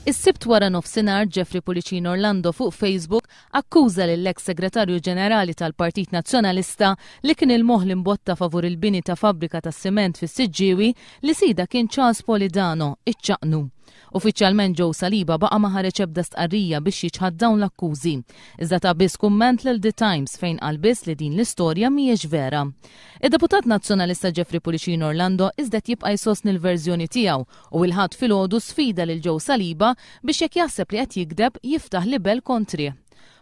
Is-Sibt wara nofsinhar Jeffrey Pullicino Orlando fuq Facebook akkuża lill-eks Segretarju Ġenerali tal-Partit Nazzjonalista li kien il-moħħ li mbotta favur il-bini ta' fabbrika tas-siment fis-Siġġiewi li sidha kien Charles Polidano, iċ-Ċaqnu. Uffiċjalment Joe Saliba baqa' ma ħareġ ebda stqarrija biex jiċħad dawn l-akkużi. Iżda ta biss kumment lil The Times fejn qal biss li din l-istorja mhijiex vera. Id-Deputat Nazzjonalista Jeffrey Pullicino Orlando iżda qed jibqa' jsostni l-verżjoni tiegħu u il-Ħadd filgħodu sfida lil Joe Saliba biex jekk jaħseb li qed jigdeb jiftaħ libell kontrih.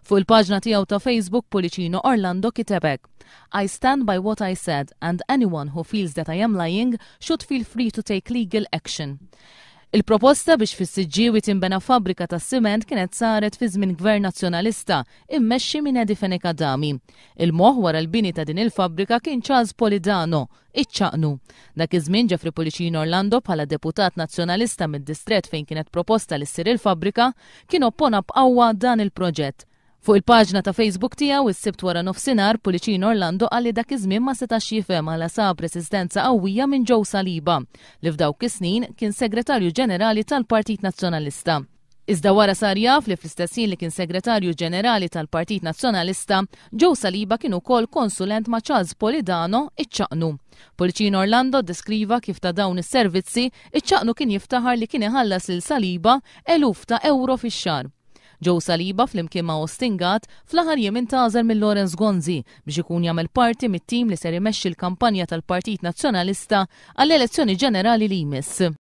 Fuq il-paġna tiegħu ta' Facebook Pullicino Orlando kiteb hekk, I stand by what I said and anyone who feels that I am lying should feel free to take legal action. Il-proposta biex fis-Siġġiewi tinbena fabbrika tas-siment kienet saret fi żmien Gvern Nazzjonalista immexxi minn Eddie Fenech Adami. Il-moħħ wara l-bini ta' din il-fabbrika kien Charles Polidano, iċ-Ċaqnu. Dak iż-żmien Jeffrey Pullicino Orlando bħala deputat Nazzjonalista mid-distrett fejn kienet proposta li ssir il-fabbrika, kien oppona b'qawwa dan il-proġett. Fuq il-paġna ta' Facebook tiegħu is-Sibt wara nofsinhar, Pullicino Orlando qal li dak iż-żmien ma setax jifhem għala sab resistenza qawwija minn Joe Saliba, li f'dawk is-snin kien Segretarju Ġenerali tal-Partit Nazzjonalista. Iżda wara sar jaf li fl-istess ħin li kien Segretarju Ġenerali tal-Partit Nazzjonalista, Joe Saliba kien ukoll konsulent ma' Charles Polidano, iċ-Ċaqnu. Pullicino Orlando ddeskriva kif ta' dawn is-servizzi, iċ-Ċaqnu kien jiftaħar li kien iħallas lil Saliba eluf ta' ewro fix-xahar. Joe Saliba flimkien ma' Austin Gatt fl-aħħar jiem intgħażel minn Lawrence Gonzi biex ikun jagħmel parti mit-tim li ser imexxi l-kampanja tal-Partit Nazzjonalista għall-elezzjoni ġenerali li jmiss.